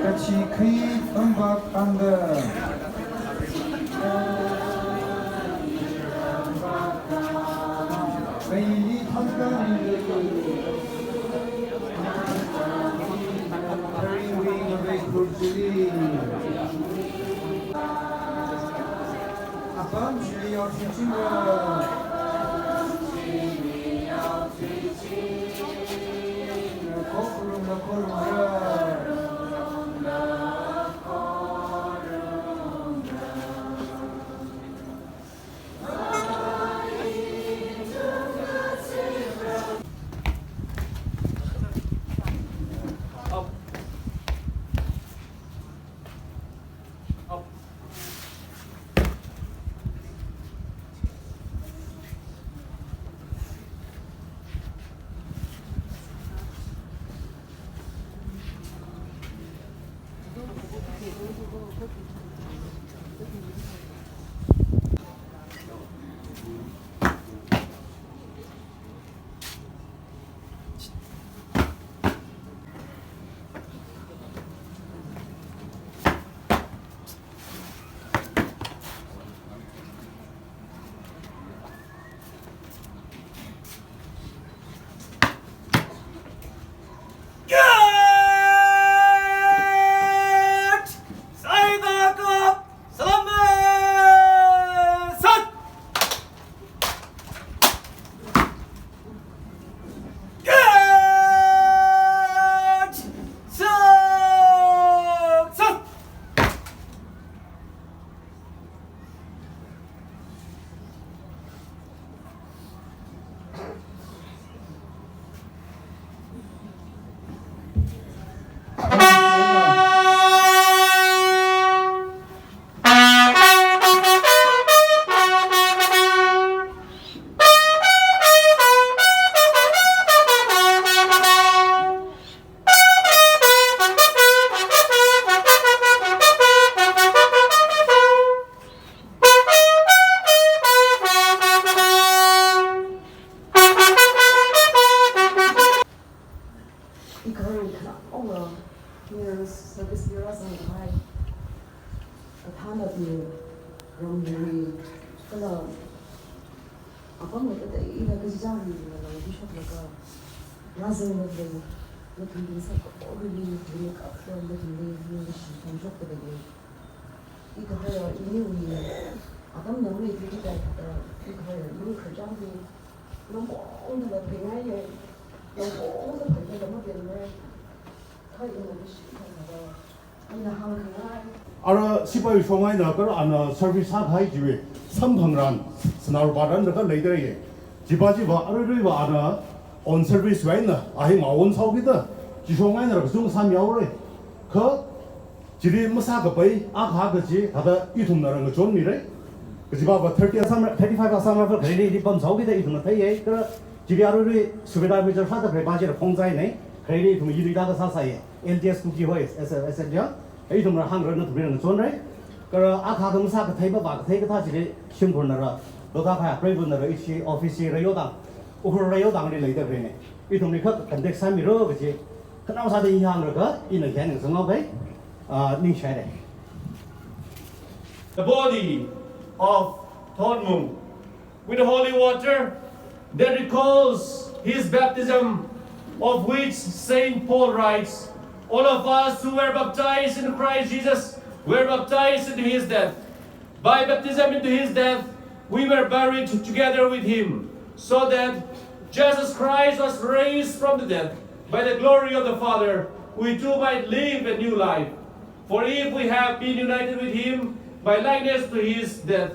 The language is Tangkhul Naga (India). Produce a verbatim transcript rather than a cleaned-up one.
Kachikri tambak anda. Kaili thangka ni. Apam chili yao chichingra. Kokurumla korumra. Ikahai khanao nga, ina service li rāzanghai. Kathānabing, ramwui, kala apam ngateiteida kachichāwui ngalang bishoklaga, rāzangda lei, nathumli saikorawui, ringkapta nathumli, ningkashi phongshokda lei. Ikahai iniwui, apam nang lei tiki tai kata, ikahai ini khararchānli, nang pongda la phengaiye, nang pongda phengda la mabenmei. Khai ina bishi khai kata, ina hāngkhangai. Ara sipai shong eina kar ana service sākahai chiwui samphangran, sāngarumran da khalei dreiye. Chiva chiva aruiruiva ana on service wui eina, a hi ma on sāhaokida, chi shong eina ra kachung sāmihaorei. Kha, chili masākapai akha kaji, thāda ithumna rāngachonmirai. Kajiva va thirty Assam, thirty-five Assam Rifle khareli pamsāhaokida ithumna theiye. Kha chili aruirui subedar major sāda khaleiva chila phongzainei. Khareli ithum unit akha sāsāye. L T S Kuki Hoist, S L, S L J. Ithumna hāngra nathumli rāngachonrai. Kha akha kha masākathei, mavākathei kathā chili shimkhurnara, lokakha preibunara, ishi office raiyo dang, Ukhrul raiyo dangli leida reinei. Ithumli kha contact sāmiro kaji, khanao sāda i hāngra kha, ina khen zanghaopai, ah, ningshire. The body of Thotmung with holy water that recalls his baptism, of which Saint Paul writes, "All of us who were baptized in Christ Jesus were baptized into his death." By baptism into his death, we were buried together with him, so that just as Christ was raised from the dead by the glory of the Father, we too might live a new life. For if we have been united with him by likeness to his death,